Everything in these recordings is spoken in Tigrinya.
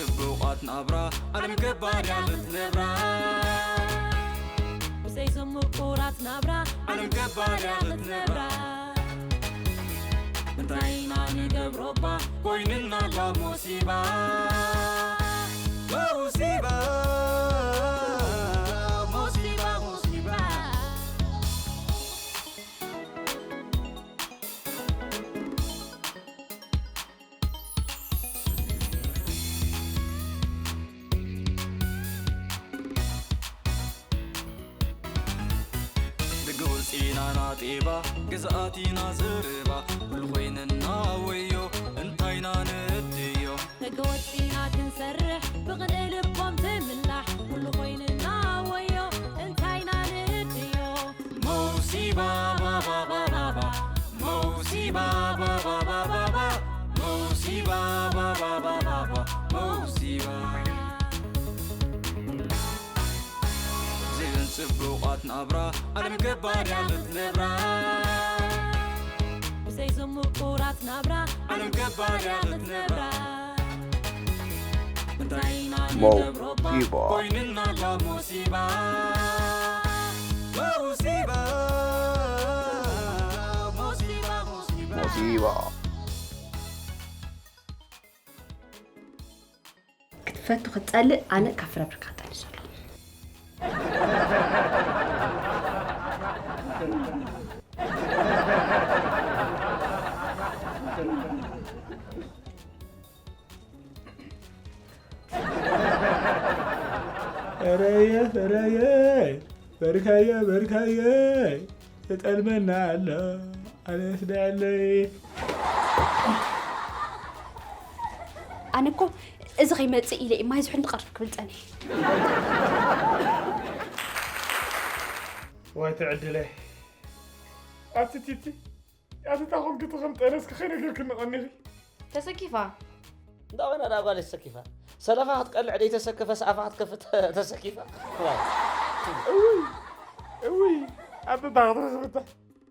ጽቡቓት ናብራ ዓለም ገባር እያ ክትነብራ። ብዘይ ዘምቁራት ናብራ ዓለም ገባር እያ ክትነብራ። እንታይ ኢና ንገብሮ እባ ኮይንና ኣላ ሞሲባ። ሞሲባ፣ ሞሲባ፣ ሞሲባ። ደገ ወፂና ናጤባ፣ ግዝኣቲና ዘረባ፣ ኩሉ ኮይንና ወዮ፣ እንታይና ንእድዮ። ደገ ወፂና ክንሰርሕ፣ ብቕንኢ ልቦም ትምላሕ፣ ኩሉ ኮይንና ወዮ፣ እንታይና ንእድዮ። ሞሲባ፣ ባባ፣ ባባ፣ ባ። ሞሲባ፣ ባባ፣ ባባ፣ ባ። ሞሲባ፣ ባባ፣ ባባ፣ ባ። ሞሲባ። ብዘይዘን ጽቡቓት ናብራ፣ ዓለም ገባር እያ ክትነብራ። ብዘይ ዘምቁራት ናብራ፣ ዓለም ገባር እያ ክትነብራ። እንታይ ኢና ንገብሮ እባ፣ ሞሲባ። ኮይንና ኣላ ሞሲባ። ሞሲባ፣ ሞሲባ፣ ሞሲባ። ሞሲባ። ክትፈቱ ክትጸልእ ኣነ ካብ ፍረ ብርካ ጠኒሱ ኣለኹ። ፍረየ፣ ፍረየ፣ በርካየ፣ በርካየ፣ ትጠልመና ኣሎ፣ ኣነስ ደዕለይ። ኣነ እኮ እዚ ከይመጽእ ኢለ እዩ ማይ ዝሑል እንድቐርብ ክብል ጸኒሐ። ዋይ ትዕድለይ። ኣቲ ቲቲ፣ ኣቲ ታኾንኪ ትኸምጠነስኪ ከይነገርክኒ ቀኒኺ። ተሰኪፋ። እንዳ ኾነ ዳ ጓል ተሰኪፋ። ሰለፋ ክትቀልዕ ደይተሰከፈ ሰኣፋ ክትከፍት ተሰኪፋ። ዋይ። እውይ፣ እውይ፣ ኣቲ ታኽትረኽብታ።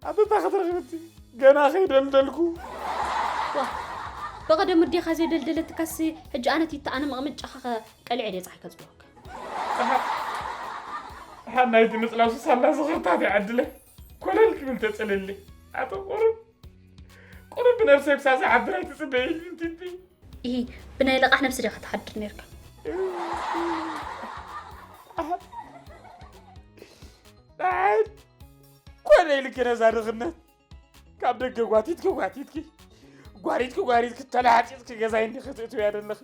ኣቲ ታኽትረኽብቲ። ገና ከይደልደልኩ። ዋ፣ በቐደም ኣዴኻ ዘይደልደለትካሲ፣ ሕጂ ኣነ ቲታ ኣነ መቕምጫኻ ኸ ቀሊዐ ድየ ጸሓይ ከጽልወካ? ኣሓ፣ ኣሓ፣ ናይቲ ምጽላሱ ሳላ ዝኽርታት ይዓድለ። ኮለል ክብል ተጸለለ። ኣቲ ቁሩብ፣ ቁሩብ ብነብሰይ ክሳብ ዝሓድር ኣይትጽበይኒ፣ ቲቲ። ኢሂ፣ ብናይ ለቓሕ ነብሲ ዲኻ ትሓድር ነይርካ? ኣሓ፣ ኣሓ፣ ኮነ ኢልኪ ነዛ ድኽነት። ካብ ደገ ጓቲትኪ ጓቲትኪ፣ ጓሪትኪ ጓሪትኪ፣ ተላዕጢጥኪ ገዛይ እንዲኺ ትእትውያ ዘለኺ።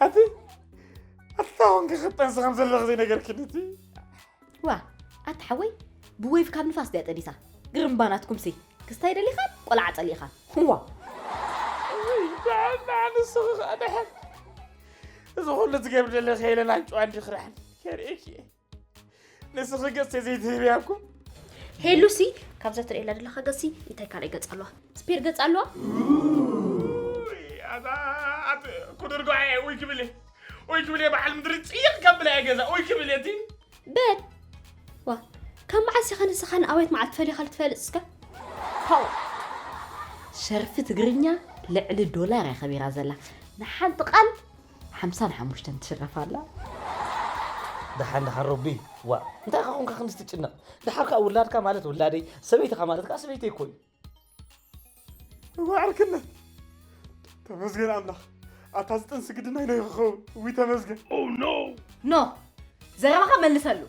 ኣቲ፣ ኣታ ኾንኪ ክጠንሲ ከም ዘለኺ ዘይነገርክኒ እቲ። ዋ፣ ኣታ ሓወይ፣ ብወይፍ ካብ ንፋስ ድያ ጠኒሳ? ግርምባ ናትኩምሲ፣ ክስታይ ደሊኻን ቆልዓ ጸሊእኻን። ዋ። እውይ፣ ደሓን፣ ደሓን፣ ንስኺ ኸኣ ደሓን። እዚ ኹሉ ትገብሪ ዘለኺ ሄለና ጨዋ እንዲኺ ደሓን። ከርእየኪ እየ። ንስኺ ገጽ ዘይትህብያ እኮ። ሄሉሲ፣ ካብዛ ትርእየላ ዘለኻ ገጽሲ እንታይ ካልእ ገጽ ኣለዋ? ስፔር ገጽ ኣለዋ? ኡይ፣ ኣታ፣ ኣት-፣ ኩድር ጓየ፣ ኡይ ክብል እየ። ኡይ ክብል እየ፣ በዓል ምድሪ ጽይቕ ከብላ እየ ገዛ። ኡይ ክብል እየ፣ እቲ። በል። ዋ፣ ካብ መዓስ ኢኻ ንስኻን ኣቤት መዓልቲ ፈሊኻ ልትፈልጥ እስከ? ፓው። ሸርፊ ትግርኛ ልዕሊ ዶላር እያ ከቢራ ዘላ። ንሓንቲ ቃል ሓምሳን ሓሙሽተን ትሽረፍ ኣላ። ደሓን ደሓን ሮቢ፣ ዋ፣ እንታይ ኢኻ ኾንካ ክንድዚ ትጭነቕ? ደሓር ከኣ ውላድካ ማለት ውላደይ፣ ሰበይትኻ ማለት ከኣ ሰበይተይ እኮ እዩ። እዋ ዕርክነት። ተመስገን ኣምላኽ። ኣታ ዝጥንሲ ግድን ኣይነይ ክኸውን። እውይ ተመስገን። ኖ፣ ዘረባኻ መልሰሉ።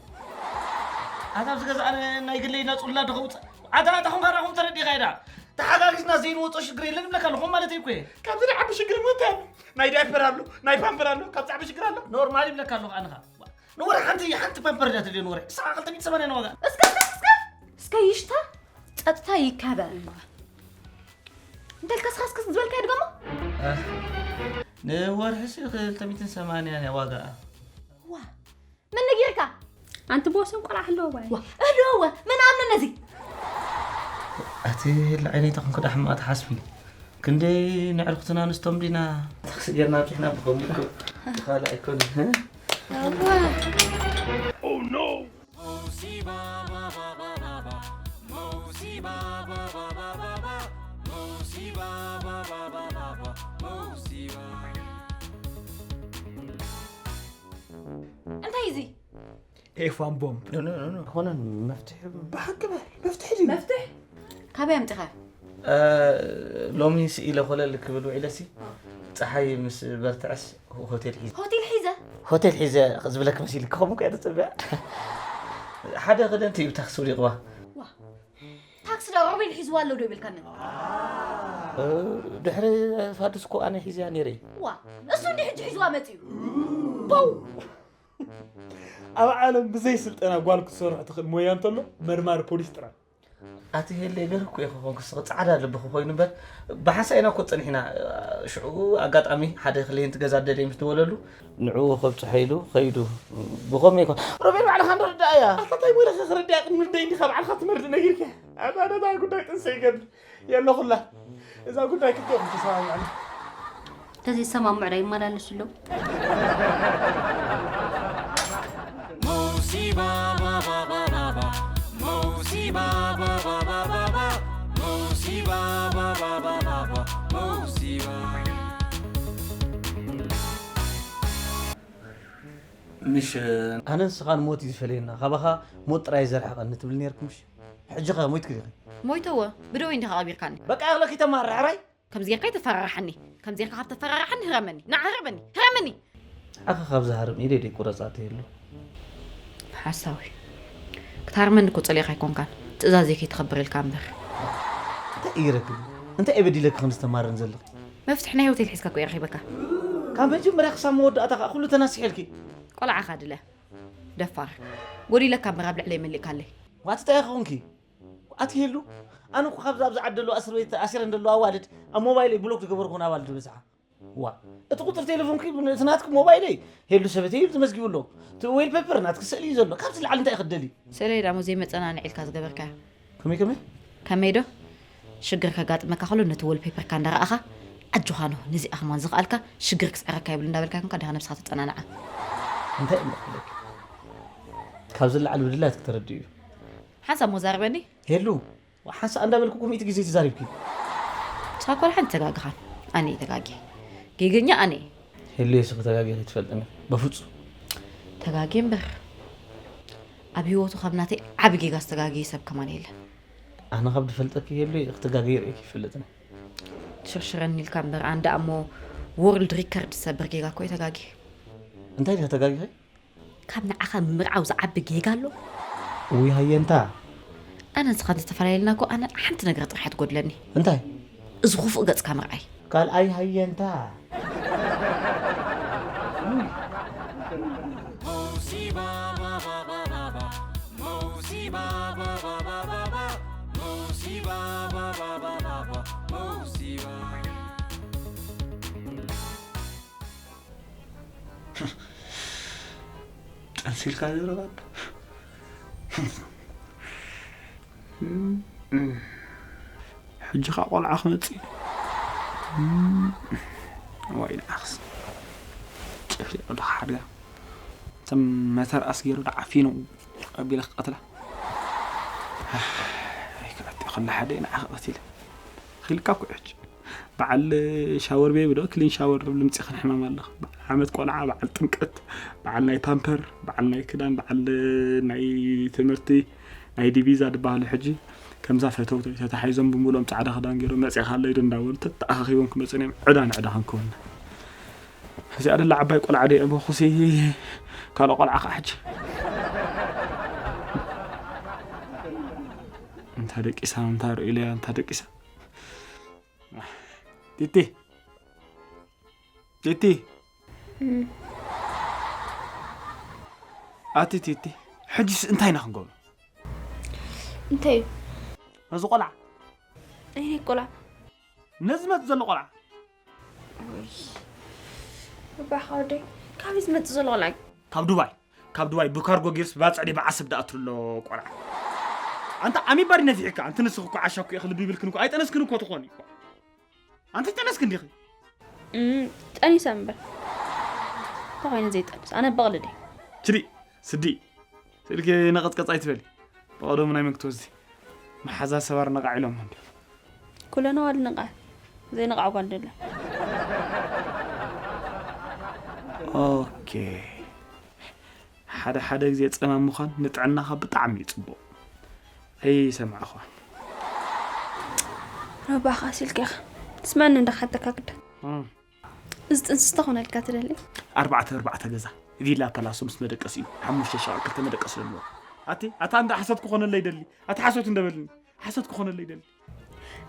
ኣታ ኣብዚ ገዛ ኣነ ናይ ግለይ ናጽ ውላድ ከውጽእ። ኣታ ናታ ኹንካ ራኹም ተረዲኻ ኢዳ። ተሓጋጊዝና ዘይንወጾ ሽግር የለን ይብለካ ኣለኹ ማለት እኮ እየ። ካብዚ ዝዓቢ ሽግር እሞ እንታይ ኣሎ? ናይ ዳይፐር ኣሎ፣ ናይ ፓምፐር ኣሎ፣ ካብ ዝዓቢ ሽግር ኣሎ? ኖርማል ይብለካ ኣለኹ ኣነኻ። ንወረ ሓንቲ፣ ሓንቲ ፓምፐር እያ ትድልዮ ንወረ። ዕስራ ክልተ ሚእቲ ሰማንያ ዋጋ። እስከ፣ እስከ፣ እስከ፣ እስከ ይሽታ ጸጥታ ይከበር። እንተልካ እስኻ እስከ ዝበልካዮ ድገሞ። ኣህ፣ ንወርሒ ሲ ክልተ ሚእትን ሰማንያን እያ ዋጋኣ። ዋ፣ መን ነጊርካ? ኣንቲ ቦሰን ቆልዓ ኣለዎ ባይ። ዋ፣ ኣለዎ፣ መን ኣምነ ነዚ? ኣቲ ለዓይነይ ተኹንኩ ዳሕማ ትሓስቢ። ክንደይ ነዕርኽትና ኣንስቶም ዲና? ታክሲ ጌርና ኣምጺሕና ብኸምኡ እኮ። ካልእ ኣይኮነን፣ ህ? Oh no! ኤፍ ዋን ቦምብ። ኖ ኖ ኖ ኖ። ኣይኮነን መፍትሒ። ብሓቂ በል መፍትሒ ድዩ? መፍትሕ ካበይ ኣምጥኻ? እ፣ ሎሚ ስኢለ ኮለል ክብል ውዒለሲ ፀሓይ ምስ በርትዐስ ሆቴል ሒዘ ሆቴል ሒዘ ሆቴል ሒዘ ዝብለክ መሲልክ ከምኡ ከ ተፅብያ ሓደ ክደንቲ እዩ ታክሲ ውዲቕዋ ዋ ታክሲ ዶ ሮቤል ሒዝዋ ኣሎ ዶ ይብልካኒ? እ፣ ድሕሪ ፋዱስ እኮ ኣነ ሒዝያ ነይረ እዩ ዋ እሱ እንዲ ሕጂ ሒዝዋ መፅዩ ቦው ኣብ ዓለም ብዘይ ስልጠና ጓል ክትሰርሖ ትኽእል ሞያ እንተሎ መርማሪ ፖሊስ ጥራይ። ኣቲ ሄለ ገር እኮ ይኸውን ክስቕ ፃዕዳ ልብኺ ኮይኑ እምበር ብሓንሳእ ኢና እኮ ፀኒሕና ሽዑ ኣጋጣሚ ሓደ ክሊንት ገዛ ደልየ ምስ ደወለሉ ንዕኡ ከብፅሖ ኢሉ ከይዱ ብኸመይ ይኮን ሮቤል ባዕልኻ እንዶ ርዳእ እያ ኣታ እንታይ ሞይለኸ ክርዳእ ቅድሚ ደይ እንዲኻ ባዕልኻ ትመርድ ነጊርካ ኣታ ነታ ጉዳይ ጥንሰ ይገብር የለኹላ እዛ ጉዳይ ክልቲኦም ተሰማሚዕና ተዘይሰማምዑ ዳ ይመላለሱ ኣለዉ Musiba ba ba ba ba ba. Musiba ba ba ba ba ba. Musiba ba ba ba ba ba. Musiba. ምሽ ኣነ ንስኻን ሞት እዩ ዝፈለየና ካባኻ ሞት ጥራይ ዘርሕቐኒ ትብል ነርኩ ምሽ ሕጂ ኸ ሞይትክ ዲኺ ሞይተወ ብደወይ እንዲኻ ቀቢርካኒ በቃ እኽለኪ ተማር ሕራይ ከምዚ ጌርካ ይተፈራርሓኒ ከምዚ ጌርካ ካብ ተፈራርሓኒ ህረመኒ ንዓ ህረመኒ ህረመኒ ኣኸ ካብ ዝሃርም ኢደይ ደይ ቁረፃት የሉ ሓሳዊ ክትሃርመኒ እኮ ፀሊእካ ኣይኮንካን ትእዛዘይ ከይተኸብረልካ እምበር እንታይ እይረክብ እንታይ እየ በዲለኪ ከም ዝተማረን ዘለኺ መፍትሒ ናይ ሆቴል ሒዝካ እኮ የረኺበካ ካብ መጀመርያ ክሳብ መወዳእታ ከዓ ኩሉ ተናሲሐልኪ ቆልዓኻ ድለ ደፋር ጎዲለካ እምበር ኣብ ልዕለይ መሊእካለይ ዋትታይ ኸኹንኪ ኣትሄሉ ኣነ እኮ ካብዛ ኣብዚ ዓዲ ዘለዋ እስር ቤት ኣሲረን ዘለዋ ኣዋልድ ኣብ ሞባይለይ ብሎክ ዝገበርኩን ኣዋልድ ዝበዝሓ ዋ እቲ ቁፅሪ ቴሌፎንኪ እቲ ናትኪ ሞባይለይ ሄሉ ሰበተይ እዩ ተመዝጊቡ ኣሎ እቲ ዌል ፔፐር ናትኪ ስእሊ እዩ ዘሎ ካብዚ ላዕሊ እንታይ ክደሊ ስእለይ ዳሞ ዘይመፀናንዒ ኢልካ ዝገበርካዮ ከመይ ከመይ ከመይ ዶ ሽግር ከጋጥመካ ከሎ ነቲ ወልፔፐርካ እንዳረኣኻ ኣጆኻ ኖ ነዚኣ ከማን ዝኽኣልካ ሽግር ክስዕረካ ይብሉ እንዳበልካ ይኮንካ ዲኻ ነብስኻ ተፀናንዓ እንታይ እሞ ክብለኪ ካብዚ ላዕሊ ብድላትኪ ተረድኡ እዩ ሓንሳብ ሞ ዛረበኒ ሄሉ ሓንሳእ እንዳበልኩ እኮ ሚእቲ ግዜ ተዛሪብኪ ንስኻ እኮ ሓንቲ ተጋግኻ ኣነ እየ ተጋጊ ጌገኛ ኣነ እየ ሄሉ የስኺ ተጋጊኺ ትፈልጥኒ በፍፁም ተጋጊ እምበር ኣብ ህይወቱ ካብ ናተይ ዓቢ ጌጋ ዝተጋገየ ሰብ ከማን የለን ኣነ ካብ ዝፈልጠኪ ሄሉ ክትጋገይ ርእየኪ ይፈልጥኒ ሽርሽረኒ ኢልካ እምበር ኣንዳ እሞ ወርልድ ሪከርድ ዝሰብር ጌጋ እኮ እዩ ተጋጊ እንታይ ዲኻ ተጋጊኺ ካብ ንዓኻ ምምርዓው ዝዓቢ ጌጋ ኣሎ ውይ ሃየንታ ኣነ ንስኻ እንተተፈላለየልና እኮ ኣነ ሓንቲ ነገር ጥራሕ ትጎድለኒ እንታይ እዚ ክፉእ ገጽካ ምርኣይ ካልኣይ ሃየንታ ጠንሲልካ ዝረባብ ሕጂ ኸዓ ቆልዓ ክመፅእ እዩ ዋይ ንዓኽስ ጨፍሊቑ ኣለኻ ሓድጋ ከም መተርኣስ ገይሩ ደዓፊኑ ኣቢለ ክቐትላ ኣይክኣት ከላ ሓደ ንዓኺ ቀቲለ ኺልካ ኩ ሕጂ በዓል ሻወር ቤቢ ዶ ክሊን ሻወር ልምፂ ክንሕመም ኣለኽ በዓል ዓመት ቆልዓ በዓል ጥምቀት በዓል ናይ ፓምፐር በዓል ናይ ክዳን በዓል ናይ ትምህርቲ ናይ ዲቪዛ ዝበሃሉ ሕጂ ከምዛ ፈተውተይ ተታሒዞም ብምሎም ፃዕዳ ክዳን ገይሮም መፂእኻ ኣሎ ኢሉ እንዳበሉ ተተኣኻኺቦም ክመፁ እዮም ዕዳ ንዕዳ ክንከውን እዚኣ ደላ ዓባይ ቆልዓ ደይ ዕበኹሲ ካልኦ ቆልዓ ከዓ ሕጂ እንታ ደቂሳ እንታ ርእኢለያ እንታ ደቂሳ ቲቲ ቲቲ ኣቲ ቲቲ ሕጂስ እንታይ ኢና ክንገብሮ እንታይ እዩ ነዚ ቆልዓ ኣይነ ቆልዓ ነዚ መፅ ዘሎ ቆልዓ ባሕ ወደይ ካበይ ዝመፅእ ዘሎ ቆልዓ እዩ ካብ ዱባይ ካብ ዱባይ ብካርጎ ጌርስ ብባፅዕ ዲ ብዓሰብ ደኣትሉ ኣሎ ቆልዓ ኣንታ ኣሚባሪ ነፊሕካ ኣንቲ ንስኽ እኮ ዓሻ እኮ ኢኽልቢ ይብልክን እኮ ኣይጠነስክን እኮ ትኾኒ ኣንቲ ጠነስክ እንዲኺ እም፣ ጠኒሰ እምበር እንታይ ኮይኑ ዘይጠንስ ኣነ በቕሊ ድየ ችዲ ስዲ ስእልኪ ነቐጥቀፅ ኣይትበሊ ብቐደሙ ናይ መን ክትወስዲ መሓዛ ሰባር ነቓዕ ኢሎም እንዲ ኩለን ኣዋልድ ንቕዓት ዘይንቕዓ ጓል ደላ ኦኬ ሓደ ሓደ ግዜ ጸማም ምዃን ንጥዕናኻ ብጣዕሚ እዩ ጽቡቕ። ኣይሰማዕኹ። ረባኻ ሲልካ ኢኻ። ትስማኒ እንዳሓተካ ግዳ። እዚ ጥንስስ ተኾነልካ ትደሊ? ኣርባዕተ ኣርባዕተ ገዛ ቪላ ፓላሶ ምስ መደቀሲ እዩ። ሓሙሽተ ሸቓ ክልተ መደቀሲ ዘለዎ። ኣቲ ኣታ እንዳ ሓሰት ክኾነለይ ደሊ። ኣቲ ሓሰት እንደበልኒ። ሓሰት ክኾነለይ ደሊ።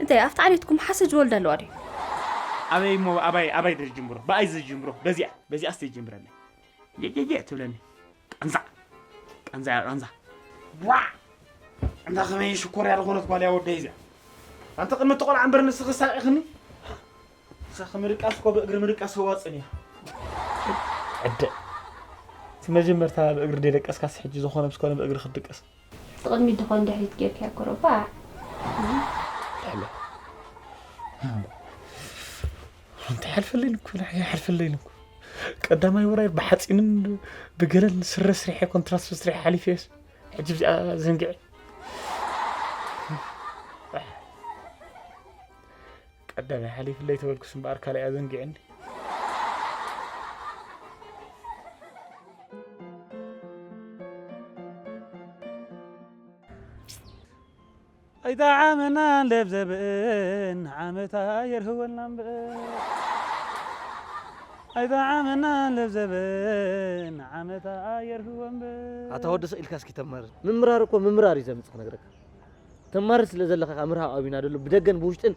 እንታይ ኣብቲ ዓሌትኩም ሓሰት ዝወልዳ ኣለዋ ድዩ? ኣበይ እሞ ኣባይ ኣባይ ደጅምሮ። ብኣይ ዝጅምሮ። በዚኣ በዚኣ ስተጅምረለይ። ጀጀጀ ትብለኒ። ቃንዛ ቃንዛ ቃንዛ። ዋ እንዳ ከመይ ሽኮር ያለ ኾነት ጓል ያወደ ይዚያ። ኣንተ ቅድሚ ተቆልዓ እምበር ንስኺ ሳቂኽኒ። ንሳ ምድቃስ እኮ ብእግሪ ምድቃስ ህዋፅን እያ። ዕደ እቲ መጀመርታ ብእግሪ ደደቀስካስ ሕጂ ዝኾነ ብዝኮነ ብእግሪ ክትድቀስ። ትቕድሚት ድኾን ድሕሪት ጌርካያ እኮ ረባዕ። ልሕሎ እንታይ ሓልፈለይ ንኩ ይሓልፈለይ ንኩ ቀዳማይ ወራይ ብሓፂንን ብገለን ስረ ስሪሐ ኮንትራስት ስሪሐ ሓሊፈየስ ሕጂ ብዚኣ ዘንግዐ ቀዳማይ ሓሊፍለይ ተበልኩስ እምበኣር ካልኣያ ዘንግዐኒ ኣይጠዓመናን ለብዘብእን ዓመታ የርህወልና እምበር ኣይጠዓመናን ለብዘብእን ዓመታ የርህወ እምበር ኣታ ወዲ ስቕ ኢልካ እስኪ ተማርር ምምራር እኮ ምምራር እዩ ዘምፅእ ክነግረካ ተማርር ስለ ዘለኻ ከዓ ምርሃቕ ኣብዩና ዘሎ ብደገን ብውሽጥን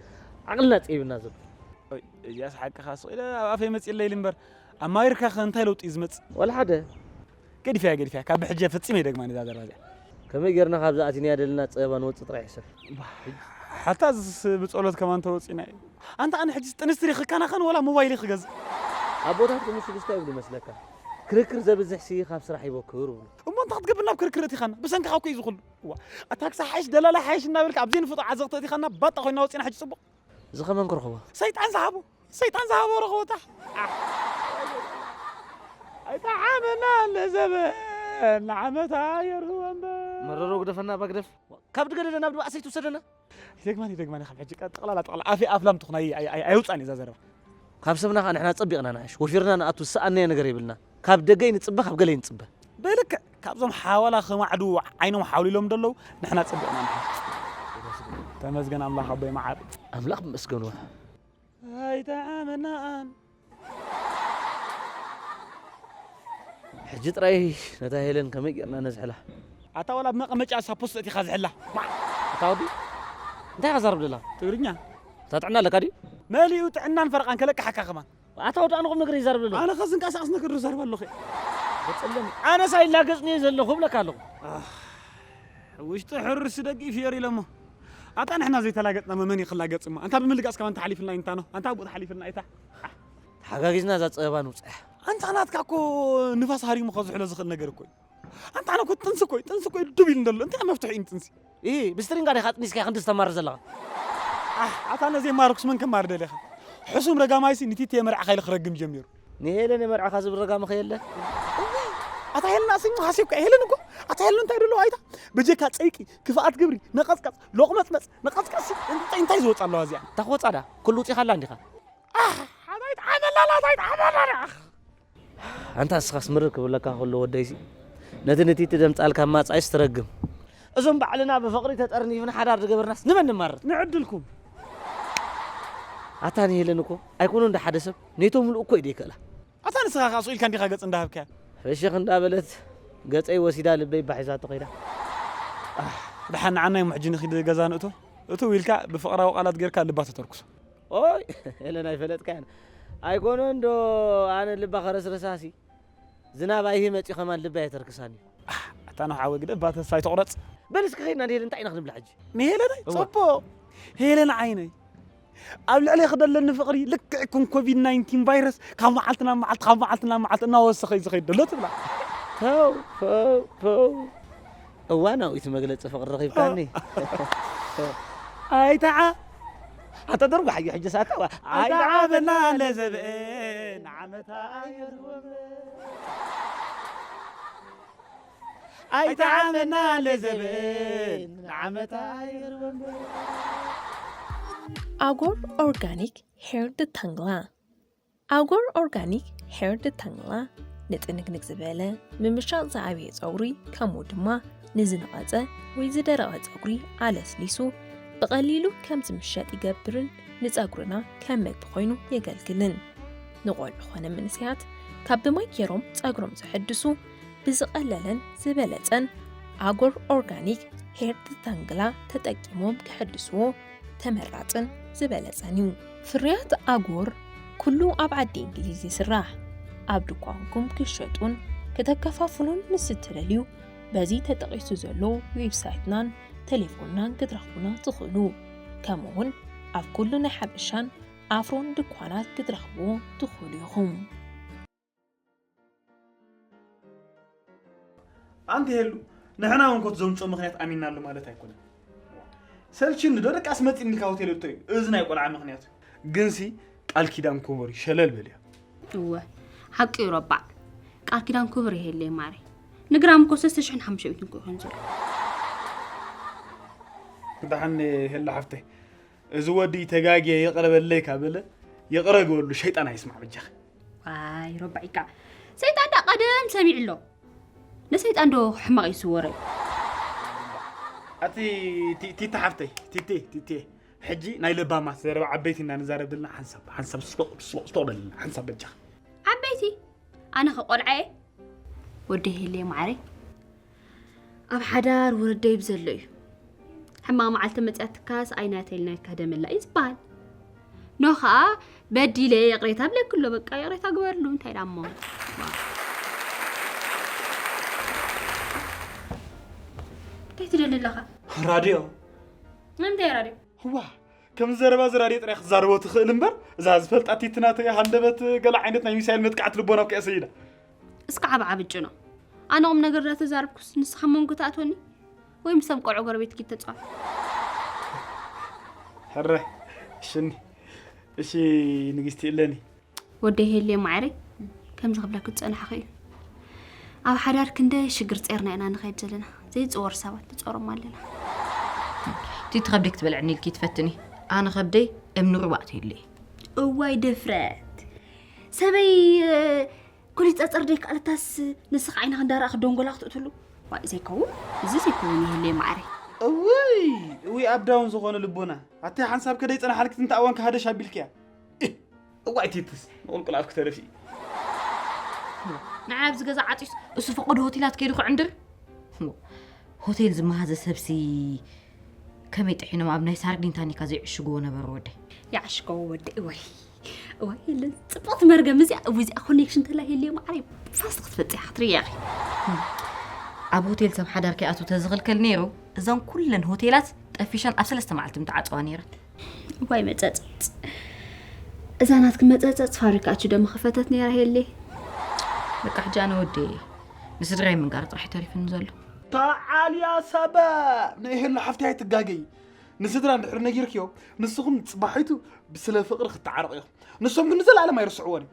ዓቕልና ፀይብና ዘሎ እዚኣስ ሓቅኻ ስቕ ኢለ ኣብ ኣፈይ መፂእለይ ኢሉ እምበር ኣማሪርካ ከ እንታይ ለውጢ እዩ ዝመፅእ ዋላ ሓደ ገዲፍያ ገዲፍያ ካብ ብሕጂ ፈጺመ ይደግማ ነዛ ዘረባ እዚኣ ከመይ ጌርና ካብዛ ኣቲንያ ደልና ጸበባ ንወጽእ ጥራይ ሕሰብ ሓታ ዝስ ብጸሎት ከማን ተወጺና እዩ ኣንታ ኣነ ሕጂ ጥንስትሪ ክከናኸን ወላ ሞባይል ክገዝእ ኣቦታትኩም እሱ ድስታ ይብሉ መስለካ ክርክር ዘብዝሕ ሲ ካብ ስራሕ ይቦክር ብሉ እሞ እንታ ክትገብር ናብ ክርክር እቲኻና ብሰንክኻ እኮ እዩ ዝኹሉ እዋ ኣታ ክሳብ ሓይሽ ደላላ ሓይሽ እናበልካ ኣብ ዘይንፍጦ ዓዘቕቲ እቲኻና ባጣ ኮይና ወጺና ሕጂ ጽቡቕ እዚ ከመን ክረኽቦ? ሰይጣን ዝሃቦ ሰይጣን ዝሃቦ ረኽቦታ ኣይጠዓመና ለዘበ ንዓመታ የርህወ እምበር መረሮ ግደፈና ባግደፍ ካብ ድገደደ ናብ ድባእ ሰይትውሰደና ይደግማን ይደግማን ካብ ሕጂ ጠቕላላ ጠቕላ ኣፌ ኣፍላም ትኹን ኣይውፃን እዛ ዘረባ ካብ ሰብና ከዓ ንሕና ፀቢቕና ንዓሽ ወፊርና ንኣቱ ዝሰኣነዮ ነገር የብልና ካብ ደገ ይንፅበ ካብ ገለ ይንፅበ ብልክዕ ካብዞም ሓዋላ ከማዕዱ ዓይኖም ሓውሊሎም ደለዉ ንሕና ፀቢቕና ንሓ ተመስገን ኣምላኽ ኣቦይ መዓር ኣምላኽ መስገንዋ ኣይተኣመናኣን ሕጂ ጥራይ ነታ ሄለን ከመይ ጌርና ነዝሕላ ኣታ ወላ ብመቐመጫ ሳፖስት እቲኻ ዝሕላ ኣታ ወዲ እንታይ ኢኻ ዛርብ ደላ ትግርኛ እታ ጥዕና ኣለካ ድዩ መሊኡ ጥዕናን ፈረቓን ከለቅሓካ ከማን ኣታ ወዲ ኣነ ቁም ነገር ይዛረብ ዘሎ ኣነ ከዝንቀሳቀስ ነገር ዶ ዛረብ ኣለኹ በጸለኒ ኣነስ ኣይላገጽን እየ ዘለኹ እብለካ ኣለኹ ውሽጢ ሕርስ ደጊፍ እየ ኢሎሞ ኣታ ንሕና ዘይተላገጽና መመን ይክላገጽ እሞ ኣንታ ብምልጋጽ ከማን ተሓሊፍልና ኢንታ ነው ኣንታ ብኡ ተሓሊፍልና ኢታ ተሓጋጊዝና እዛ ጸበባ ንውጽሕ ኣንታ ናትካ እኮ ንፋስ ሃሪሙ ከዝሕሎ ዝኽእል ነገር እኮ እዩ ኣንታ ኣነ እኮ ጥንሲ እኮ እዩ ጥንሲ እኮ እዩ ዱብ ኢሉ እንደሎ እንታይ መፍትሒ እዩ ጥንሲ ኢ ብስትሪንጋ ዲኻ ኣጥኒስካ ክንዲ ዝተማርር ዘለኻ ኣሕ ኣታ ነዘይ ማርኩስ መን ከማር ደሊኻ ሕሱም ረጋማይሲ ንቲቲ የመርዓኻ ኢሉ ክረግም ጀሚሩ ንሄለን የመርዓኻ ዝብል ረጋሚ ኸየለ ኣታ ሄልና ስሙ ሃሲብካ ሄለን እኮ ኣታ ሄለን እንታይ ደለዋ ኣይታ ብጀካ ፀይቂ ክፍኣት ግብሪ ነቐፅቀፅ ሎቕመፅመፅ ነቐፅቀፅ እንታይ እንታይ ዝወፃ ኣለዋ እዚኣ እንታይ ክወፃ ዳ ኩሉ ውፂኻ ኣላ እንዲኻ ኣሕ ኣታ ይጥዓመላላ ኣታ ይጥዓመላላ ኣንታ እስኻስ ምርር ክብለካ ከሎ ወደይሲ ነቲ ንቲቲ ደምጻልካ ማጻይስ ትረግም እዞም ባዕልና ብፍቕሪ ተጠርኒፍና ሓዳር ዝገበርናስ ንመን ንማርር ንዕድልኩም ኣታ ንሄለን እኮ ኣይኮኑ እንዳ ሓደ ሰብ ኔቶ ምሉእ እኮ እዩ ደይክእላ ኣታ ንስኻ ከዓ ስኢልካ እንዲኻ ገጽ እንዳሃብካያ ሕሸኽ እንዳበለት ገጸይ ወሲዳ ልበይ ባሒዛቶ ከይዳ ድሓን ንዓናይ ምሕጂ ንኺድ ገዛ ንእቶ እቱ ኢልካ ብፍቕራዊ ቃላት ጌርካ ልባ ተተርኩሶ ኦይ ሄለን ኣይፈለጥካያን ኣይኮነን ዶ ኣነ ልባ ከረስርሳሲ ዝናብ ኣይሂ መፂ ከማን ልባ የተርክሳኒ ኣታ ነው ሓወ ግደ እባ ተስፋ ኣይተቑረፅ በል እስኪ ኸይድና ንሄለን እንታይ ኢና ክንብላ ሕጂ ንሄለናይ ፅቡቕ ሄለን ዓይነይ ኣብ ልዕሊ ክደለኒ ፍቕሪ ልክዕ ከም ኮቪድ ናይንቲን ቫይረስ ካብ መዓልቲ ናብ መዓልቲ ካብ መዓልቲ ናብ መዓልቲ እናወሰኸ እዩ ዝኸይድ ደሎ ትብላ ተው ተው ተው እዋናዊ እቲ መግለፂ ፍቕሪ ረኺብካኒ ኣይተዓ ኣታ ደርጉ ሓዩ ሕጂ ሰዓት ኣዋ ኣይተዓበና ለዘብአ ንዓመታ ኣይተዓበና ለዘብአ ንዓመታ ኣጎር ኦርጋኒክ ሄር ድታንግላ ኣጎር ኦርጋኒክ ሄር ድታንግላ ንጥንግንግ ዝበለ፣ ምምሻቕ ዝዓበየ ጸጉሪ፣ ከምኡ ድማ ንዝነቐጸ ወይ ዝደረቐ ጸጉሪ ኣለስሊሱ ብቐሊሉ ከም ዝምሸጥ ይገብርን ንጸጉርና ከም መግቢ ኮይኑ የገልግልን። ንቖልዑ ኾነ መንእሰያት ካብ ብማይ ገይሮም ጸጉሮም ዘሐድሱ ብዝቐለለን ዝበለጸን ኣጎር ኦርጋኒክ ሄር ዲታንግላ ተጠቂሞም ክሕድስዎ ተመራጽን ዝበለጸን እዩ። ፍርያት ኣጎር ኩሉ ኣብ ዓዲ እንግሊዝ ይስራሕ። ኣብ ድኳንኩም ክሸጡን ከተከፋፍሉን ምስ እትደልዩ በዚ ተጠቒሱ ዘሎ ዌብሳይትናን ቴሌፎንናን ክትረኽቡና ትኽእሉ። ከምኡውን ኣብ ኩሉ ናይ ሓበሻን ኣፍሮን ድኳናት ክትረኽብዎ ትኽእሉ ኢኹም። ኣንቲ ሄሉ፣ ንሕና እውን ኮት ዘምፅኦ ምክንያት ኣሚናሉ ማለት ኣይኮነን። ሰልችኒ ዶ ደቃስ መፂኒ ኢልካ ሆቴል እቶ እዩ። እዚ ናይ ቆልዓ ምክንያት እዩ። ግንሲ ቃል ኪዳን ክቡር እዩ፣ ሸለል በልዮ። እወ፣ ሓቂ እዩ ረባዕ። ቃል ኪዳን ክቡር ይሄለይ ማረይ። ንግራም እኮ ሰለስተ ሽሕን ሓሙሽተ ሚእትን እኮ ይኾን ዘሎ። ደሓን ሄሉ ሓፍተይ፣ እዚ ወዲ ተጋግየ ይቕረ በለይ ካብ በለ፣ ይቕረ ግበሉ፣ ሸይጣን ኣይስማዕ በጃኺ። ዋይ ረባዒካ፣ ሰይጣን ዳ ቀደም ሰሚዑ ኣሎ። ንሰይጣን ዶ ሕማቕ ይስወረ? ኣቲ ቲ- ቲቲ ሓፍተይ፣ ቲቲ ቲቲ፣ ሕጂ ናይ ለባማት ዘረባ ዓበይቲ እና ንዛረብ ዘለና ሓንሳብ ሓንሳብ ስቶቕ ስቶቕ ስቶቕ በልና ሓንሳብ በጃኺ። ዓበይቲ? ኣነ ኸ ቆልዓ እየ? ወደይ ሄለየ ማዓረይ፣ ኣብ ሓዳር ውርደይ ብዘሎ እዩ። ሕማቕ መዓልቲ መፅያትካስ ኣይናተይ ኢልና ይካደመላ እዩ ዝበሃል። ኖ ኸዓ በዲለ ይቕሬታ ብለኪ ኣሎ። በቃ ይቕሬታ ግበርሉ። እንታይ ኢላ እሞ? እንታይ ትደሊ ኣለኻ? ራድዮ። ንምንታይ ራድዮ? እዋ ከም ዘረባ እዚ ራድዮ ጥራይ ክትዛረቦ ትኽእል እምበር እዛ ዝፈልጣ ቲቲ ናተይ ሃንደበት ገለ ዓይነት ናይ ሚሳይል መጥቃዕቲ ልቦና እኮ እያ ሰይዳ። እስኪ ዓብዓብ እጭኖ። ኣነ ቁም ነገር እንዳተዛረብኩስ ንስኻ መንጎ ትኣትወኒ? ወይ ምስቶም ቆልዑ ጎረቤት ኪድ ተፃወት። ሕረ እሽኒ እሺ ንግስቲ እለኒ። ወደይ ሄልየ ማዕረይ ከምዚ ክብለኪ ዝፀናሕኺ እዩ። ኣብ ሓዳር ክንደይ ሽግር ፀርና ኢና ንኸይድ ዘለና። ዘይፅወር ሰባት ንፀሮም ኣለና። ቲቲ ከብደይ ክትበልዕኒ ኢልኪ ትፈትኒ። ኣነ ከብደይ እምኒ ሩባ ኣትዩለይ። እዋይ ድፍረት ሰበይ ኩሊት ጸጸር ደይከኣለታስ ንስኻ ዓይንኻ እንዳረኣኽ ደንጎላ ክትእትሉ? ዋይ ዘይከውን፣ እዚ ዘይከውን ይህለ ማዕረ። እውይ እውይ ኣብ ዳውን ዝኾነ ልቦና ኣቲ ሓንሳብ ከደይ ጸናሓልኪ ትንታ እዋን ከሃደሽ ኣቢልኪያ። እዋይ ቲትስ ንቁልቁል ኣፍ ክተረፊ። ንዓይ ኣብዚ ገዛ ዓጢስ እሱ ፈቐዶ ሆቴላት ከይዱ ክዕንድር። ሆቴል ዝመሃዘ ሰብሲ ከመይ ጥሒኖም ኣብ ናይ ሳርዲን ታኒካ ዘይዕሽግዎ ነበሩ ወደይ። ይዓሽገዎ ወደይ ወይ ወይ የለን ጽብቕቲ መርገም እዚኣ እው እዚኣ ኮኔክሽን ተላ ሄልዮ ማዕረይ ፋስት ክትፈጽያ ክትርእያ ኢኺ። ኣብ ሆቴል ሰብ ሓዳር ከይኣቱ ተዝኽልከል ነይሩ እዘን ኩለን ሆቴላት ጠፊሻን ኣብ ሰለስተ መዓልቲ ምተዓጸዋ ነይረን። እዋይ መጸጸጽ እዛ ናትኪ መጸጸጽ ፋብሪካ ኣቹ ደሞ ከፈተት ነይራ ሄሌ። በቃ ሕጂ ኣነ ወዲ ንስድራይ ምንጋር ጥራሕ ተሪፍኒ ዘሎ። ተዓልያ ሰበ ንሄሉ ሓፍቲ ኣይትጋገይ። ንስድራ እንድሕር ነጊርክዮ ንስኹም ጽባሒቱ ስለ ፍቕሪ ክትዓረቑ ኢኹም። ንሶም ግን ንዘለኣለም ኣይርስዕዎን እዮም።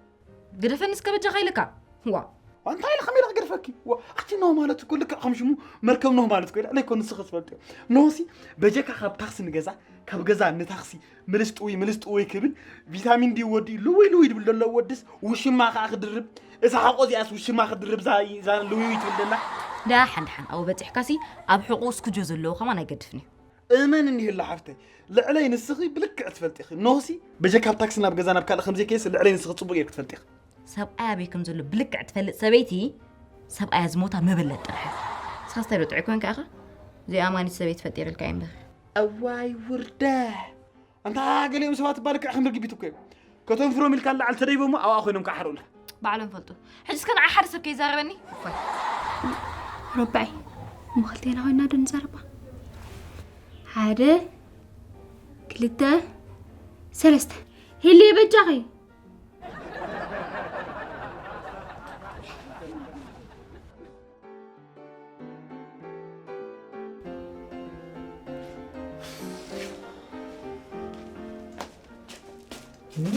ግደፈኒ እስከ በጃኻ ኢለካ። ዋ እንታይ ኢለ ከመይ ኢለ ክገድፈኪ? ዋ ኣቲ ኖህ ማለት እኮ ልክዕ ከም ሽሙ መርከብ ኖህ ማለት እኮ ኢለ ለይኮ ንስኺ ትፈልጥዮ። ኖህሲ በጀካ ካብ ታክሲ ንገዛ ካብ ገዛ ንታክሲ ምልስ ጥውይ ምልስ ጥውይ ክብል ቪታሚን ዲ ወዲ ልውይ ልውይ ድብል ዘሎ ወድስ ውሽማ ከዓ ክድርብ እዛ ሓቆ እዚኣስ ውሽማ ክድርብ እዛ እዛ ልውይ ትብል ደላ። ዳሓን ዳሓን ኣብኡ በፂሕካሲ ኣብ ሕቁ እስክጆ ዘለዎ ከማን ኣይገድፍን እዩ። እመንኒ ህሎ ሓፍተይ ልዕለይ ንስኺ ብልክዕ ትፈልጢ ኢኺ። ኖህሲ በጀካ ኣብ ታክሲ ናብ ገዛ ናብ ካልእ ከምዘይከይድስ ልዕለይ ንስኺ ጽቡቕ ጌርኪ ትፈልጢ ኢኺ። ሰብኣይ ኣበይ ከም ዘሎ ብልክዕ ትፈልጥ ሰበይቲ ሰብኣያ ዝሞታ መበለት ጥራሕ እያ። ንስኻስ እንታይ ዶ ጥዑይ ኮንካ ኢኻ? ዘይኣማኒት ሰበይቲ ፈጢርልካ እዩ እምበር። እዋይ ውርደት! ኣንታ ገሊኦም ሰባት እባ ልክዕ ከም ርግቢት እኮ እዮም። ከተንፍሮም ኢልካ ንላዕሊ ተደይቦሞ ኣብኣ ኮይኖም ክዓርቁልካ። ባዕሎም ፈልጡ። ሕጂ እስከ ንዓ ሓደ ሰብ ከይዛረበኒ። እፎይ። ረባዒ እሞ ክልቴና ኮይና ዶ ንዛረባ? ሓደ ክልተ ሰለስተ ሄልየ በጃኺ።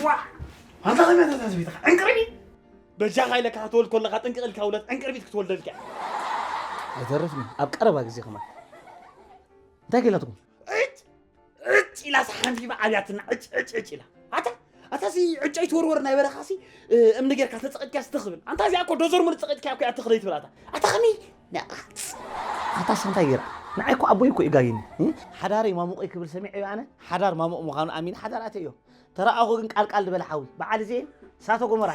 ዋ ኣንታ ከመይ ተታዝቢትኻ ዕንቅርቢት በጃኻ ኢለካ ክትወልድ ከለኻ ጥንቅቕ ኢልካ ውለድ ዕንቅርቢት ክትወልደልካ እያ። ኣይተርፍን ኣብ ቀረባ ግዜ ከማን እንታይ ከይላትኩም ዕጭ ዕጭ ኢላስ ሓንቢባ ኣብያትና ዕጭ ዕጭ ዕጭ ኢላ ኣታ ኣታ ሲ ዕጫይ ትወርወር ናይ በረኻ ሲ እምኒ ጌርካ ተጸቒጥካ ስትኽብል ኣንታ እዚኣ እኮ ዶዘር ሙሉ ጸቒጥካ እኮ እያ ትኽለይ ትብል ኣታ ኣታ ከመይ ነቓጽ ኣታ ሳንታይ ጌራ ንዓይ እኮ ኣቦይ እኮ እዩ ጋጊኒ ሓዳረይ ማሙቕ ክብል ሰሚዐዮ ኣነ ሓዳር ማሙቕ ምዃኑ ኣሚን ሓዳር ኣተዮ ተረኣኹ ግን ቃልቃል ዝበለ ሓዊ በዓል እዚኤ ሳቶ ጎመራ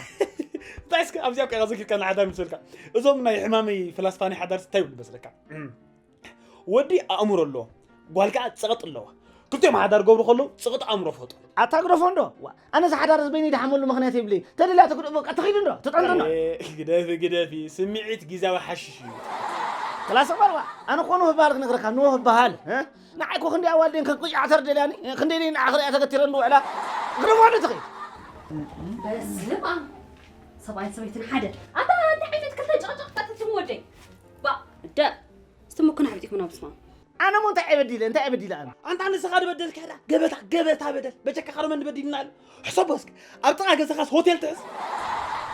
እንታይ እስከ ኣብዚኣ እኮ ኢኻ ዘኪርካ ንሓዳር ምስበልካ እዞም ናይ ሕማመይ ፍላስፋ ናይ ሓዳር እንታይ ይብሉ መስለካ ወዲ ኣእምሮ ኣለዎ ጓል ከዓ ጽቕጥ ኣለዋ ክልቲኦም ሓዳር ገብሩ ከለዉ ጽቕጥ ኣእምሮ ፈጡ ኣታ ግደፎ እንዶ ኣነ ዝሓዳር ዝበይኒ ድሓመሉ ምክንያት የብለይ ተደልያ ትግድእ በቃ ትኺድ እንዶ ትጠንዶ እንዶ ግደፊ ግደፊ ስምዒት ግዜያዊ ሓሽሽ እዩ ክላስ በልዋ ኣነ ኮኑ ህባል ክነግረካ ንዎ ህባሃል ንዓይ ኮ ክንደይ ኣዋልደን ከቅጫዕ ተርደልያኒ ክንደይ ደይ ንዓ ክሪኣ ተገቲረን ዝውዕላ ግደፎ እንዶ ትኺድ በስመ ኣብ ሰብኣይን ሰበይትን ሓደ ኣታ እንታይ ዓይነት ክልተ ጨቕጨቕ ጠጥትም ወደይ ባ ደ ስትምኩን ሓቢጥኩም ናብ ስማ ኣነ ሞ እንታይ ዕበዲለ እንታይ ዕበዲለ ኣነ ኣንታ ንስኻ ዝበደልካ ዳ ገበታ ገበታ በደል በጀካ ካልኦ መን በዲልና ኣሎ ሕሰቦ እስኪ ኣብ ጥቓ ገዛኻስ ሆቴል ትሕዝ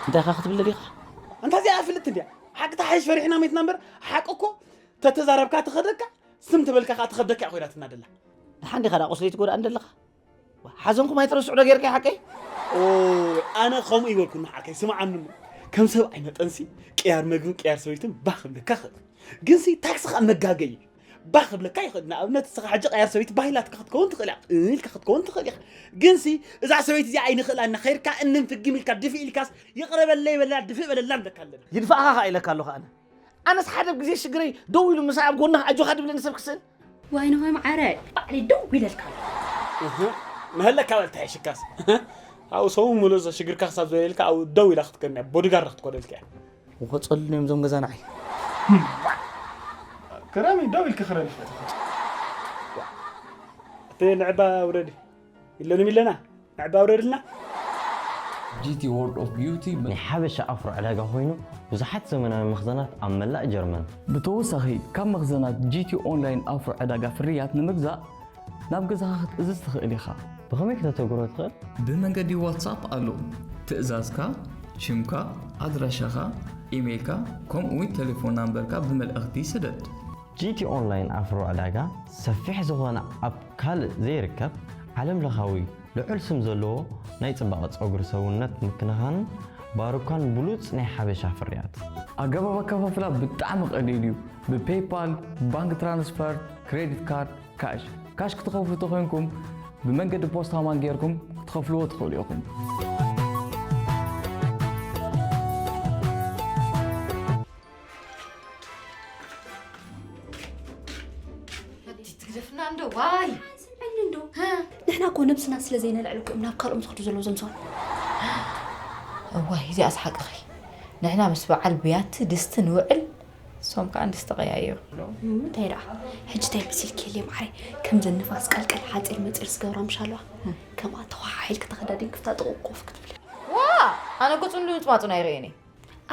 እንታይ ኢኻ ክትብል ደሊኻ ኣንታ እዚኣ ፍልጥ እንድያ ሓቂ ተሓይሽ ፈሪሕና ሜትና እምበር ሓቂ እኮ ተተዛረብካ ትኸደካ ስም ተበልካ ከዓ ትኸብደካ እያ ኮይናትና ደላ ደሓን ዲኻ ዳ ቁስለይ ትጎድኣኒ ዘለኻ ሓዘንኩም ኣይትረስዑ ዶ ጌርካ ሓቀይ ኣነ ከምኡ ይበልኩ ንዓርከይ ስምዓኒ እሞ ከም ሰብኣይ መጠንሲ ቅያር መግብን ቅያር ሰበይትን ባህ ክብለካ ክእል ግንሲ ታክሲ ከዓ መጋገይ እዩ ባህ ክብለካ ይኽእል ንኣብነት እስኻ ሕጂ ቅያር ሰበይቲ ባህ ኢላትካ ክትከውን ትኽእል ኢያ ኢልካ ክትከውን ትኽእል ኢኻ ግንሲ እዛ ሰበይቲ እዚኣ ኣይንኽእላ እና ኸይድካ እንን ፍግም ኢልካ ድፍእ ኢልካስ ይቕረ በለይ በላ ድፍእ በለላ ንብለካ ኣለና ይድፋእኻ ከዓ ኢለካ ኣለኹ ኣነ ኣነስ ሓደ ግዜ ሽግረይ ደው ኢሉ ምሳይ ኣብ ጎንኻ ኣጆኻ ድብለኒ ሰብ ክስእን ዋይ ንዋይ መዓረ ባዕለይ ደው ኢለልካ ኣለኹ መሀለካ በል ተሐሽካስ ኣብኡ ሰው ሙሉእ ሽግርካ ክሳብ ዘየልካ ኣብኡ ደው ኢላ ክትከን እያ ቦዲጋርድ ክትኮነልካ እያ ወኸፀሉን እዮም ዞም ገዛ ንዓይ ክረሚ ደው ኢልካ ክረሚ ፈትኻ እቲ ንዕባ ውረዲ ኢለንም ኢለና ንዕባ ውረድልና ጂቲ World of Beauty ናይ ሓበሻ ኣፍሮ ዕዳጋ ኮይኑ ብዙሓት ዘመናዊ መኽዘናት ኣብ መላእ ጀርመን። ብተወሳኺ ካብ መኽዘናት ጂቲ ኦንላይን ኣፍሮ ዕዳጋ ፍርያት ንምግዛእ ናብ ገዛኻ ክትእዝዝ ትኽእል ኢኻ። ብኸመይ ክተተግብሮ ትኽእል? ብመንገዲ ዋትሳፕ ኣሎ። ትእዛዝካ፣ ሽምካ፣ ኣድራሻኻ፣ ኢሜይልካ፣ ከምኡውን ተሌፎን ናምበርካ ብመልእኽቲ ስደድ። ጂቲ ኦንላይን ኣፍሮ ዕዳጋ ሰፊሕ ዝኾነ ኣብ ካልእ ዘይርከብ ዓለምለኻዊ ልዑል ስም ዘለዎ ናይ ጽባቐ ጸጉሪ ሰውነት ምክንኻንን ባሩካን ብሉጽ ናይ ሓበሻ ፍርያት። ኣገባብ ኣከፋፍላ ብጣዕሚ ቀሊል እዩ። ብፔይፓል፣ ባንክ ትራንስፈር፣ ክሬዲት ካርድ፣ ካሽ። ካሽ ክትኸፍሉ ተኾይንኩም ብመንገዲ ፖስታ ማን ጌርኩም ክትኸፍልዎ ትኽእሉ ኢኹም። ትግደፍና እንዶ ዋይ ስምዐኒ እንዶ ንሕና እኮ ነብስና ስለ ዘይነልዕል እኮ እዮም ናብ ካልኦም ዝኸዱ ዘለዉ ዘምሰዋል እዋይ እዚኣስ ሓቅኺ ንሕና ምስ በዓል ብያቲ ድስቲ ንውዕል እሶም ከዓ ድስቲ ቀያይሩ እንታይ ደኣ ሕጂ እንታይ ብሲልኪ የለ ማዓረይ ከምዘን ንፋስ ቀልቀል ሓፂር መፂር ዝገብራ ምሽ ኣለዋ ከምኣ ተኳሓሒልኪ ተኸዳዲንኪ ፍታ ጥቕቆፍ ክትብሊ ዋ ኣነ ገፁ ንልምፅማፁ ናይ ርእየን እየ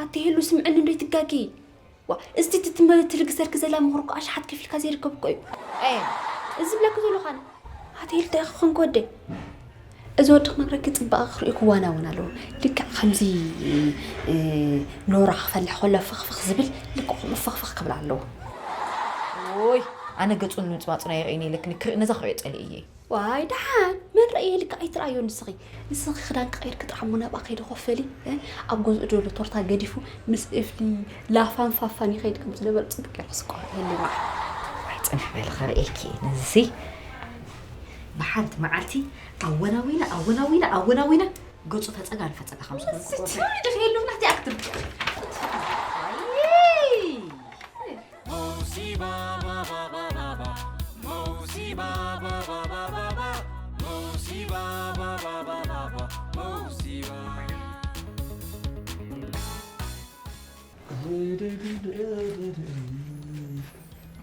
ኣቲ ሄሉ ስምዕኒ እንዶ ኣይትጋጊ ዋ እስቲ ትትመ ትልግሰልኪ ዘላ ምኽሪ እኮ ኣሽሓት ከፊልካ ዘይርከብ እኮ እዩ ኣየ እዚ ዝብለኪ ዘለኹ ኣነ ኣቲ ሄሉ እንታይ ኢኺ ኮንኪ ወደይ እዚ ወዲ ክነግረኪ ፅባቐ ክርኢ ክዋናውን ኣለዎ ልክዕ ከምዚ ኖራ ክፈልሕ ከሎ ፍኽፍኽ ዝብል ልክዕ ከምኡ ፍኽፍኽ ክብል ኣለዎ ኦይ ኣነ ገፁ ንምፅማፁ ናይ ርእኒ ኢለክኒ ክርኢ ነዛ ክሪኦ ፀሊእ እየ ዋይ ደሓን መን ረእየ ኢልካ ኣይትረኣዮ ንስኺ ንስኺ ክዳንኪ ቀይርኪ ጥራሕ እሞ ናብኣ ከይዲ ኮፍ በሊ ኣብ ገዝኡ ዘሎ ቶርታ ገዲፉ ምስ እፍሊ ላፋን ፋፋን ይኸይድ ከም ዝነበረ ፅቡቅ ገይርኪ ስቆ የለ በዓል ዋይ ፅንሕ በሊ ከርእየኪ ነዚሲ ብሓንቲ መዓልቲ ኣወናዊና ኣወናዊና ኣወናዊና ገፁ ፈፀጋ ንፈፀጋ ከም ዝኾነ ስቲ ድሕየሉ ናሕቲ ኣክትር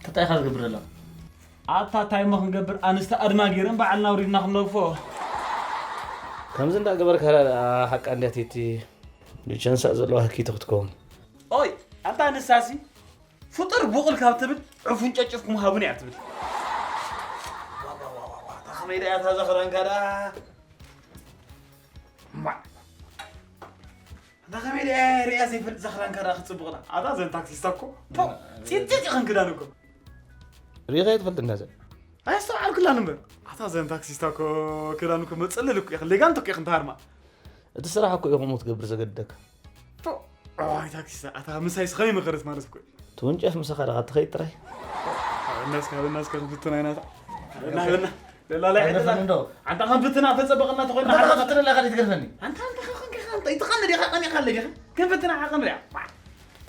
እንታይ ኢኻ ዝገብር ዘላ ኣታ እንታይ እሞ ክንገብር ኣንስቲ ኣድማ ገይረን ባዕልና ውሪድና ክንነግፎ ከምዚ እንዳገበርካ ሓቃ እንድያ ቲቲ ንቸንሳ ዘለዋ ህኪቲ ክትከውን ኦይ ኣታ ንሳሲ ፍጡር ቡቕል ካብ ትብል ዕፉን ጨጭፍኩም ሃቡን እያ ትብል ከመይ ደኣ እታ ዘኽረንካ ደኣ እማ እንታ ከመይ ደኣ ሪኣ ዘይፈልጥ ዘኽረንካ ደኣ ክትፅብቕ ደኣ ኣታ ዘን ታክሲስታ እኮ ፂፅፅ ይኽን ክዳን እኮ ሪኻ ይትፈልጥ እንዳዘ ኣየስተውዓልክላን እምበር እታ ዘን ታክሲስታ እኮ ክዳኑ እኮ መጸለሊ እኮ ኢኽን፣ ሌጋንት እኮ ኢኽን ተሃርማ። እቲ ስራሕ እኮ እዩ ከምኡ ትገብር ዘገድደካ። ፎ! ኣዋይ ታክሲስታ፣ ኣታ ምሳይ ስኸመይ መኸረት ማለት እኮ እዩ። ትውንጨፍ ምሳኻ ደኻ ትኸይድ ጥራይ። በናስካ፣ በናስካ ክንፍትና ኢና። በና፣ በና። ደላላይ ኣይደላ። ኣይደፍርን ዶ? ኣንታ ክንፍትና ተጸበቐና ተኾይና ኣንታ ሓደኻ። ክንፍትና ኢኻ ዘይትገርፈኒ። ኣንታ፣ ኣንታ ኸኸንከ ኸንጠ፣ ይትኻነ ዲኻ፣ ኸን ኢኻ ኣለዲኻ? ክንፍትና ሓኸን ሪያ።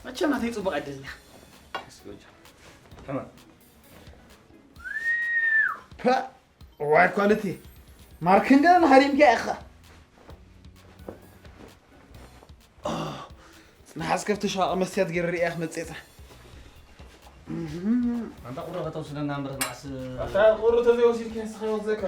መቸም ናተይ ጽቡቕ ኣይደልን ኢኻ። እስኪ ወጃ። ሕመም። ፐ! ዋይ ኳሊቲ። ማርክን ገና ሃሪምካ ኢኻ። ጽናሕ እስከ ኣብቲ ሸቓቕ መስትያት ገይረ ርእያ ክመጽእ እየ። ኣንታ ቁሪ ከተውስደና እምበር መዓስ ኣታ ቁሪ ተዘይወሲድካ ንስኻ ይወስደካ።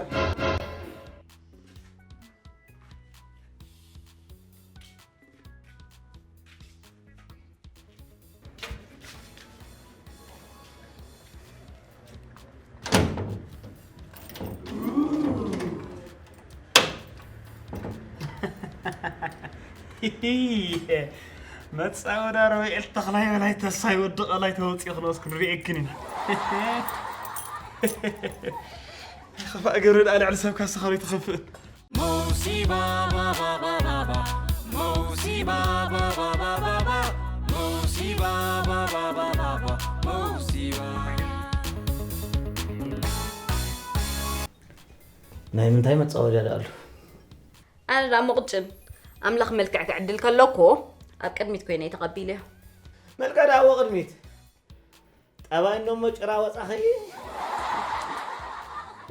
መጻወዳ ሮቤል ተኽላይ በላይ ተስፋይ ወዲ ቐላይ ተወፂኡ ክነወስኩ ንሪኤክን ኢና። ከፋእ ገብረ ደኣ ልዕሊ ሰብካ ስኻሉ ይትኸፍእ። Mosiba, ba, ba, ba, ba, ba. Mosiba, ba, ba, ba, ba, ba. Mosiba, ba, ba, ba, ba, ba. Mosiba. ናይ ምንታይ መጻወድያ ደኣ ኣሎ? ኣነ ደኣ ምቕጭን ኣምላኽ መልክዕ ክዕድል ከሎ እኮ ኣብ ቅድሚት ኮይነ እየ ተቐቢለዮ። መልክዕ ደኣ ኣብ ቅድሚት። ጠባይ እንዶ እሞ ጭራ ወጻኺ።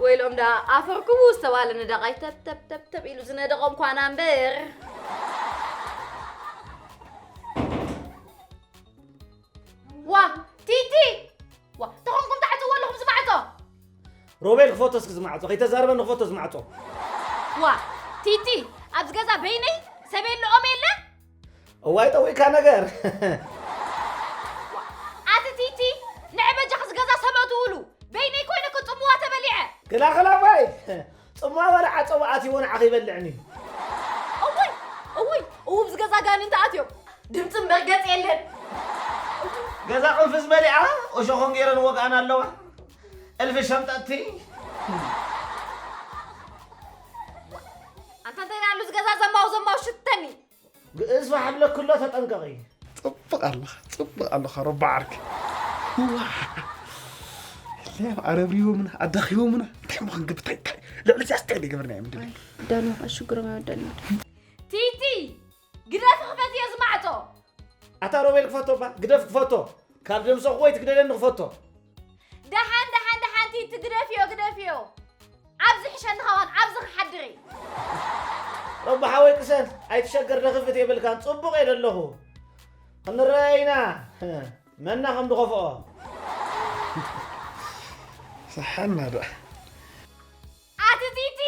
ወይሎም ደኣ ኣፈርክቡ ዝተባለ ነዳቓይ ተብ ተብ ተብ ተብ ኢሉ ዝነደቖም ኳና እምበር። ዋ፣ ቲቲ! ዋ፣ ተኾንኩም ትዓጽዎ ኣለኹም እዚ ማዕጾ? ሮቤል ክፈቶ እስኪ እዚ ማዕጾ፣ ከይተዛረበ ንክፈቶ እዚ ማዕጾ። ዋ፣ ቲቲ፣ ኣብዚ ገዛ በይነይ ሰብ የለኦም የለ? እዋይ ጠዊካ ነገር። ዋ፣ ኣቲ ቲቲ፣ ንዕ በጃ እዚ ገዛ ሰብ ኣትውሉ። በይነይ ኮይነ እኮ ጽምዋ ተበሊዐ። ክላ ክላ ማይ፣ ጽምዋ በልዓ ጸባ ኣትይዎ ንዓኺ ይበልዕኒ። እውይ፣ እውይ፣ እውይ፣ ኣብዚ ገዛ ጋንንቲ ኣትዮም። ድምጺ እምበር ገጽ የለን። ገዛ ቅንፍዝ በሊዓ፣ እሾኾን ገይረን ወግኣን ኣለዋ። እልፊ ሸምጠጥቲ። ኣንታ እንታይ ደኣ ኣሎ እዚ ገዛ ዘማው ዘማው ሽተኒ። ግእዝ ፋሕ ብለክሎ ተጠንቀቒ። ጽብቕ ኣለኻ፣ ጽብቕ ኣለኻ ሮባ ዓርኪ። ዋ! ሌባ ኣረብሪቦምና፣ ኣዳኺቦምና። እንታይ እሞ ክንገብር፣ እንታይ፣ እንታይ? ልዕሊ እዚኣስ እንታይ ደኣ ይገብርና እዮም ድብል? ኣይ፣ ዳኑ፣ ኣሽግሮም ኣይወደልናን። ቲቲ! ግደፊ ክፈትዮ እዚ ማዕጾ። ኣታ ሮቤል ክፈቶ እባ፣ ግደፍ ክፈቶ። ካብ ደምሰኹ ወይ ትግደለኒ ክፈቶ። ደሓን፣ ደሓን፣ ደሓን ቲቲ ግደፍዮ፣ ግደፍዮ። ኣብዚ ሕሸኒ ከማን፣ ኣብዚ ክሓድር እየ። ረቢ ሓወይ ቅሰን፣ ኣይትሸገር ደኽፍት የብልካን፣ ጽቡቕ እየ ደለኹ። ክንረኣይ ኢና፣ መና ከም ድኸፍኦ። ሰሓና ደኣ። ኣቲ ቲቲ፣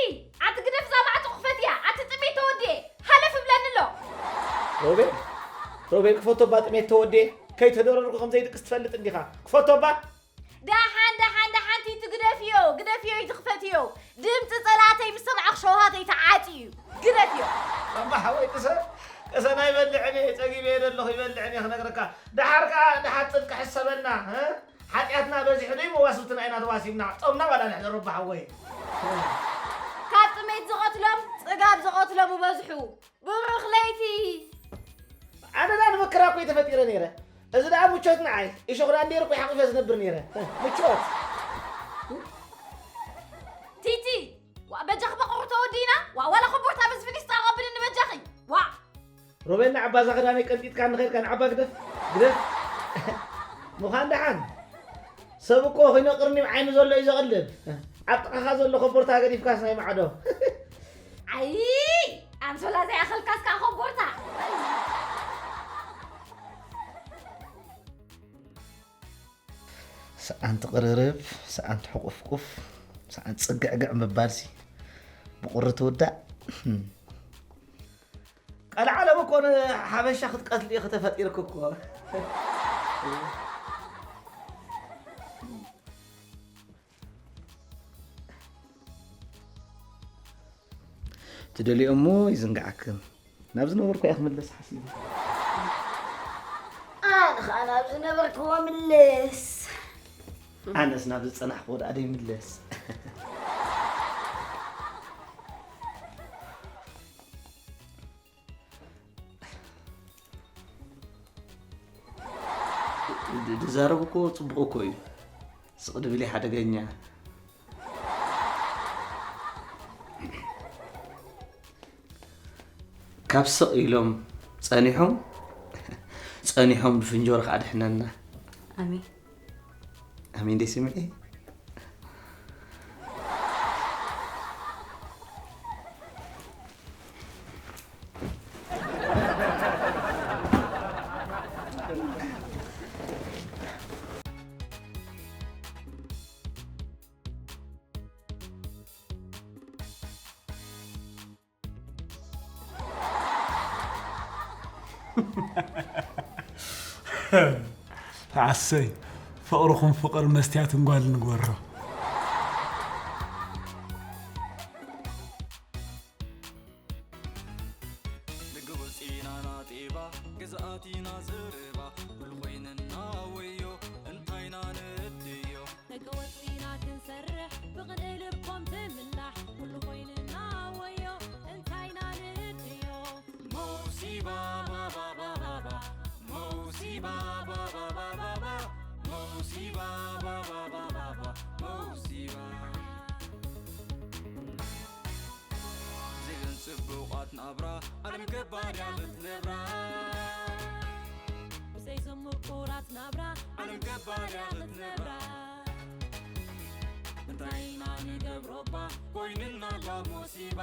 ኣቲ ግደፍ እዛ ማዕጾ ክፈትያ፣ ኣቲ ጥሜት ተወድየ፣ ሃለፍ እብለኒ ኣሎ። ሮቤል፣ ሮቤል ክፈቶ እባ ጥሜት ተወድየ፣ ከይተደረርኩ ከም ዘይድቅስ ትፈልጥ እንዲኻ። ክፈቶ እባ። ደሓን፣ ደሓን፣ ደሓን ቲቲ ግደፍዮ፣ ግደፍዮ፣ ይትኽፈትዮ። ድምፂ ፀላእተይ ምስ ሰማዕኹ ሸውሃተይ ተዓፅዩ እዩ። ግደፍዮ። እባ ሓወይ ቅሰን፣ ቅሰን ኣይበልዕን እየ፣ ፀጊበ እየ ዘለኹ፣ ይበልዕን እየ ክነግረካ። ደሓር ከኣ ደሓር ፅድቂ ሕሰበልና፣ እ? ሓጢኣትና በዚሑ ዶ መዋስብትና ኢና ተዋሲብና? ጾምና ዋላ ንሕደሮ ኣቦ ሓወይ። ካብ ጥሜት ዝቐትሎም ጽጋብ ዝቐትሎም ይበዝሑ። ብሩኽ ለይቲ። ኣነ ደኣ ንመከራ እኮ እየ ተፈጢረ ነይረ። እዚ ደኣ ምቾት ንዓይ። እሾኽ ደኣ እንድየ እኮ ሓቂፈ ዝነብር ነይረ። ምቾት። ቲቲ፣ ዋ በጃኺ በቑሩ ተወዲና። ዋ ዋላ ኮቦርታ በዚ ፊኒስጣ ቀብልኒ በጃኺ። ዋ። ሮቤል ንዓባ እዛ ክዳነይ ቀንጢጥካ ንኸድካ ንዓባ ግደፍ፣ ግደፍ። ምዃን ደሓን። ሰብ እኮ ኺኖ ቅርኒብ ዓይኒ ዘሎ እዩ ዘቕልብ። ኣብ ጥቓኻ ዘሎ ኮቦርታ ገዲፍካስ ናይ ማዕዶ። ኣይ፣ ኣንሶላ ዘይኣኸልካስ ከኣ ኮቦርታ። ሰኣን ትቕርርብ፣ ሰኣን ትሕቁፍቁፍ፣ ሰኣን ጽግዕግዕ ምባልሲ ብቑሪ ትውዳእ። ቀልዓለም እኮ ንሓበሻ ክትቀትሊ ኢኺ ተፈጢርኪ እኮ። ትደልዮ እሞ ይዝንግዓክን። ናብ ዝነበርኩ እየ ክምለስ ሓሲበ። ኣነ ኸኣ ናብ ዝነበርክዎ ምለስ። ኣነስ ናብ ዝጸናሕክዎ ደኣ ደይምለስ። ዝዛረብ እኮ ጽቡቕ እኮ እዩ። ስቕ ድብል እዩ ሓደገኛ። ካብ ስቕ ኢሎም ጸኒሖም፣ ጸኒሖም ንፍንጆር ከኣ ድሕነና። ኣሜን። ኣሜን ደይ ስምዒ። ኣሰይ፣ ፍቕርኹም ፍቕሪ መስትያትን ጓልን ንግበሮ። ንግብፂ ኢና ናጤባ፣ ግዝኣት ኢና ዘረባ፣ ኩሉ ኮይንና ወዮ፣ እንታይና ንእድዮ። ንግብፂ ኢና ክንሰርሕ፣ ብቕንኢ ልቦም ትምላሕ፣ ኩሉ ኮይንና ወዮ፣ እንታይና ንእድዮ። መውሲባ ባባባባባ፣ መውሲባ ባባባባባ፣ መውሲባ ባባባባባ፣ መውሲባ። ብዘይዘን ጽቡቓት ናብራ፣ ዓለም ገባርያ ክትነብራ። ብዘይዘን ምቁራት ናብራ፣ ዓለም ገባርያ ክትነብራ። እንታይ ኢና ንገብሮባ፣ ኮይንና ኣሎ ሙሲባ።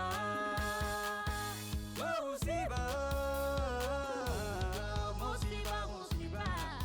ሙሲባ።